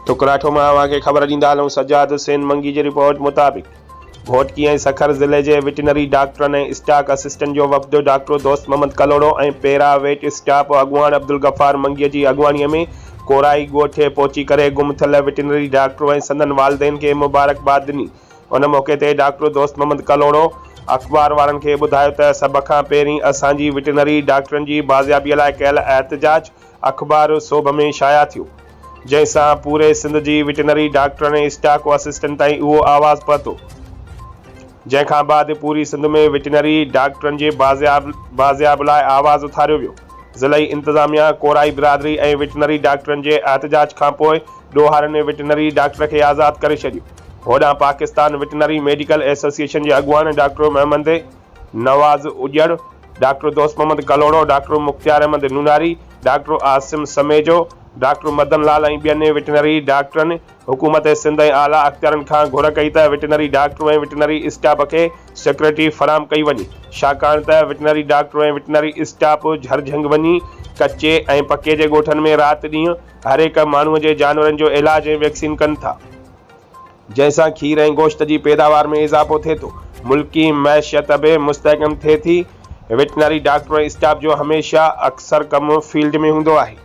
ٺڪراٺو مان اوهان کي خبر ڏيندا هلون سجاد حسين منگي جي رپورٽ مطابق گهوٽڪي ۽ سکر ضلعي جي وٽنري ڊاڪٽرن ۽ اسٽاڪ اسسٽنٽ جو وفد doctor Dost Muhammad Kalhoro ۽ para vet staff اڳواڻ عبدالغفار منگي جي اڳواڻي ۾ ڪورائي ڳوٺ پهچي ڪري گم ٿيل وٽنري ڊاڪٽر ۽ سندن والدين کي مبارڪباد ڏني ان موقعي تي ڊاڪٽر دوست محمد ڪلهوڙو اخبار وارن کي ٻڌايو ته سڀ کان پهرين اسان جي وٽنري ڊاڪٽرن جي بازيابي لاء ڪيل احتجاج اخبار سوڀ ۾ شايع ٿيو، جنهن سان پوري سنڌ جي وٽنري ڊاڪٽرن ۽ اسٽاف اسسٽنٽ تائين اهو آواز پهتو، جنهن کان بعد پوري سنڌ ۾ وٽنري ڊاڪٽرن جي بازياب لاء آواز اٿاريو ويو. ضلعي انتظاميا، ڪورائي برادري ۽ وٽنري ڊاڪٽرن جي احتجاج کانپوء ڏوهارين وٽنري ڊاڪٽر کي آزاد ڪري ڇڏيو. هوڏانهن پاڪستان وٽنري ميڊيڪل ايسوسيئيشن جي اڳواڻ doctor Muhammad Nawaz Ujjar, doctor Dost Muhammad Kalhoro, doctor Mukhtiar Ahmed Nonari, doctor Asim Samejo, doctor Madan Lal ۽ ٻين وٽنري ڊاڪٽرن حڪومت سنڌ ۽ اعليٰ اختيارين کان گهر ڪئي ته وٽنري ڊاڪٽر ۽ وٽنري اسٽاف کي سيڪيورٽي فراهم ڪئي وڃي ڇاڪاڻ ته وٽنري ڊاڪٽر ۽ وٽنري اسٽاف جهرجهنگ وڃي ڪچي ۽ پڪي جي ڳوٺن ۾ رات ڏينهن هر هڪ ماڻهوء جي جانورن جو علاج ۽ ويڪسين ڪن ٿا، جنهن سان کير ۽ گوشت جي پيداوار ۾ اضافو ٿئي ٿو، ملڪي معيشت به مستحڪم ٿئي ٿي، وٽنري ڊاڪٽر ۽ اسٽاف جو هميشه اڪثر ڪم فيلڊ ۾ هوندو آهي.